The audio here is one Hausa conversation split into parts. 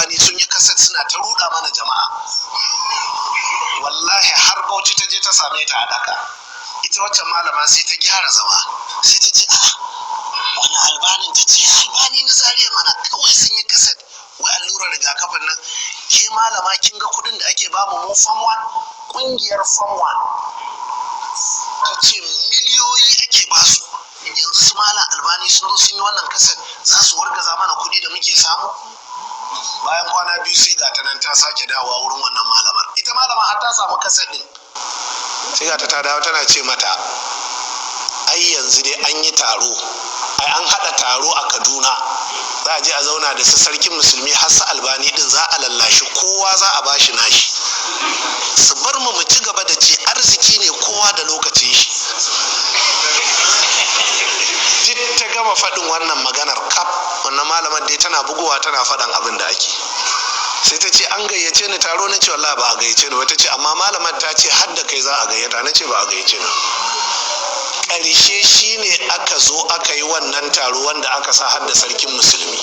Albani sun yi kaset suna ta ruɗa mana jama'a. Wallahi har Bauchi ta je ta same ta a daka. Ita wacce malama sai ta gyara zama, sai ta ce, "A wani Albanin?" Ta ce, "Albani na Zariya mana. Kawai sun yi kaset wai allurar rigakafin nan. Ke malama, kin ga kudin da ake bamu mu FOMWAN, kungiyar FOMWAN?" Ta ce miliyoyi ake basu. Yanzu su Malam Albani sun zo sun yi wannan kaset, za su wargaza mana kudi da muke samu. Bayan kwana 2 sai ga ta nan ta sake dawowa wurin wannan malamar. Ita malama har ta samu kaset din. Sai ga ta ta dawo tana ce mata, ai yanzu dai an yi taro, ai an haɗa taro a Kaduna, za a je a zauna da su sarkin musulmi har su Albani din, za a lallashi kowa, za a bashi nashi, su bar mu mu ci gaba da ci, arziki ne, kowa da lokacin shi. Duk ta gama faɗin wannan maganar kaf, wannan malamar dai tana bugowa tana faɗan abin da ake. Sai ta ce, "An gayyace ni taro?" Na ce, "Wallahi ba a gayyace ni ba." Ta ce, "Amma malamar ta ce har da kai za a gayyata." Na ce, "Ba a gayyace ni." Ƙarshe shine aka zo aka yi wannan taro wanda aka sa har da sarkin musulmi.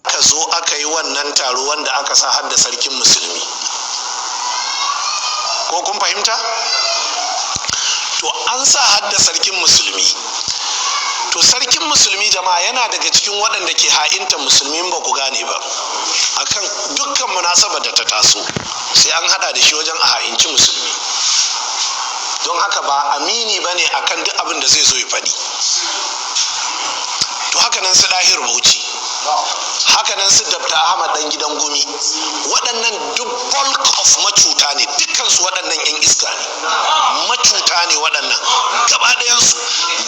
Aka zo aka yi wannan taro wanda aka sa har da sarkin musulmi. Ko kun fahimta? To an sa har da sarkin musulmi. To sarkin musulmi, jama'a, yana daga cikin waɗanda ke ha'inta musulmi, ba ku gane ba. Akan dukkan munasabar da ta taso sai an hada da shi wajen a ha'inci musulmi. Don haka ba amini ba ne akan duk abin da zai zo ya faɗi. To haka nan su Ɗahir Bauchi, haka nan su Dr. Ahmad Dan Gidan Gumi, waɗannan duk bulk of macuta ne dukkansu. Waɗannan 'yan iska ne, macuta ne waɗannan gaba ɗayansu.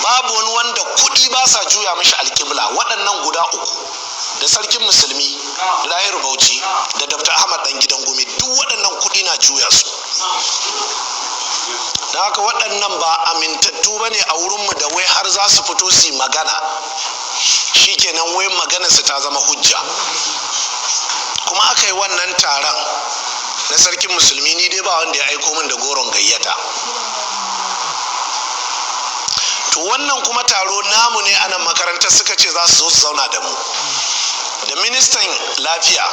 Babu wani wanda kuɗi ba sa juya mishi alƙibla. Waɗannan guda uku, da sarkin musulmi, da Ɗahiru Bauchi, da Dr. Ahmad Dan Gidan Gumi, duk waɗannan kuɗi na juya su. Da haka waɗannan ba amintattu ba ne a wurinmu da wai har za su fito su yi magana, shikenan wai maganarsu ta zama hujja. Kuma aka yi wannan taron na sarkin musulmi, ni dai ba wanda ya aiko min da goron gayyata. To wannan kuma taro namu ne a nan makarantar, suka ce za su zo su zauna da mu, da ministan lafiya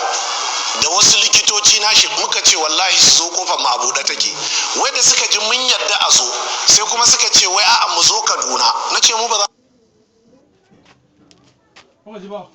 da wasu likitoci nashi. Muka ce wallahi su zo, kofar mu a buɗe take. Wai da suka ji mun yadda a zo, sai kuma suka ce wai a'a, mu zo Kaduna. Na ce mu ba za Kuma ji ba.